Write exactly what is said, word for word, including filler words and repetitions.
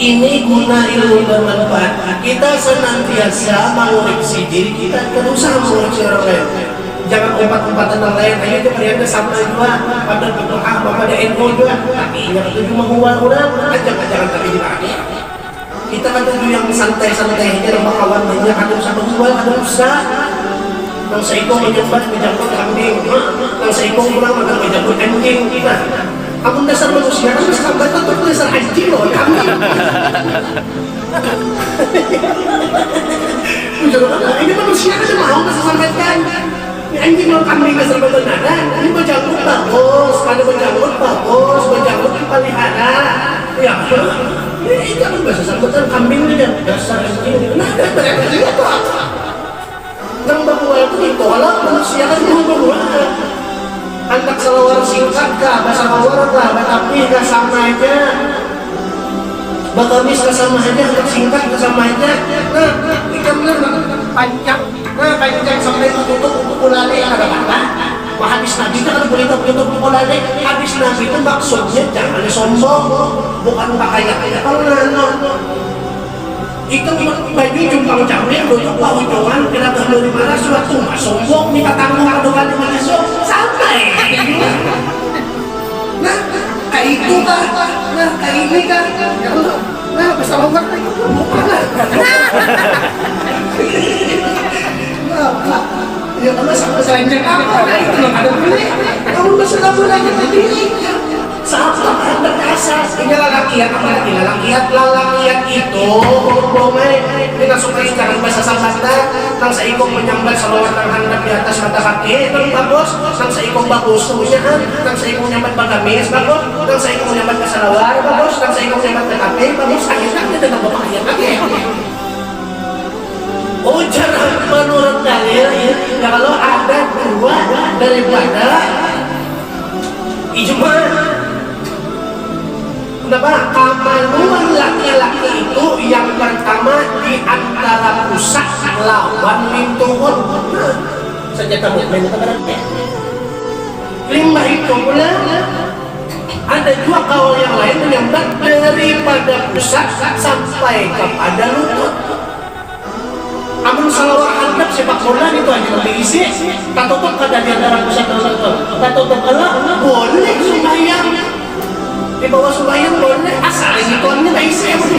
Ini guna ilmu bermanfaat. Kita senantiasa mengoreksi diri kita, tidak usah mengoreksi orang lain. Jangan umpat-umpatan orang lain, ayo kita kalian sama juga, pada P P A, pada N U juga, tapi ingat itu cuma gua orang, ajak-ajakan tapi dipakai. Kita kan tuju yang santai-santai aja, nang bakawan aja, kada usah bagaul, kada usah. Nang saikung manyambat bajanggut kambing, nang saikung pulang makan bajanggut anjing. Nah, amun dasar manusia kan dasar sambat tetap dasar anjing lawan kambing. Bujur kan, ini manusia kan mau dasar sambat kan. Ini anjing lawan kambing dasar badan ada, ini bajanggut bagus, kada bajanggut bagus, bajanggut dipalihara. Ya, ini jangan bahasa sambatan kambing ini, dasar anjing. Nah, dasar anjing itu apa? Nang babual tu ditolak manusia kan nang babual. Handak salawar singkat kah, basalawar kah, batapih kah, sama aja. Bagamis kah sama aja, handak singkat kah sama aja. Nah, ikam lah panjang. Nah, panjang sampai tutup untuk ulali kada apa-apa. Wah, habis Nabi itu kada boleh tutup untuk ulali. Habis Nabi itu maksudnya jangan sombong, bukan pakaian aja kalau nah, nah. Itu baju jumpang camping duduk pahujuman kena gambari marah suatu mas sombong minta tanggung kedua kali menyusul sampai. Nah, kayak itu kah? Nah, kayak ini kah? Ya Allah. Nah, bersama orang kayak itu bukan lah. Nah, ya Allah, sampai selanjang apa? Nah, itu loh ada boleh. Kamu bersama lagi tadi. Sahabat handak asa, ini lalakian apa lagi lalakian? Lalakian itu, bohong ai. Ini langsung aja jangan bahasa sambatan. Nang saikung menyambat salawat nang handap di atas mata kaki itu bagus. Nang saikung bagus punyaan. Nang saikung nyambat bagamis bagus. Nang saikung nyambat basalawar bagus. Nang saikung nyambat batapih bagus. Akhirnya kita nang bapakaian lagi. Ujar menurut dalil, ya kalau ada dua daripada ijma. Kenapa? Kamaluan laki-laki itu yang pertama di antara pusat lawan lintuhun. Nah, senjata mukmin itu berarti. Limbah itu pula ada juga kaul yang lain menyambat daripada pusat sampai kepada lutut. Amun salawar handap sepak bola nitu aja nang diisi, tatutup kada di antara pusat nang tatutup. Tatutup Allah boleh sumbayang. Di bawah sumbayang boleh, asal ini tuannya taisi amun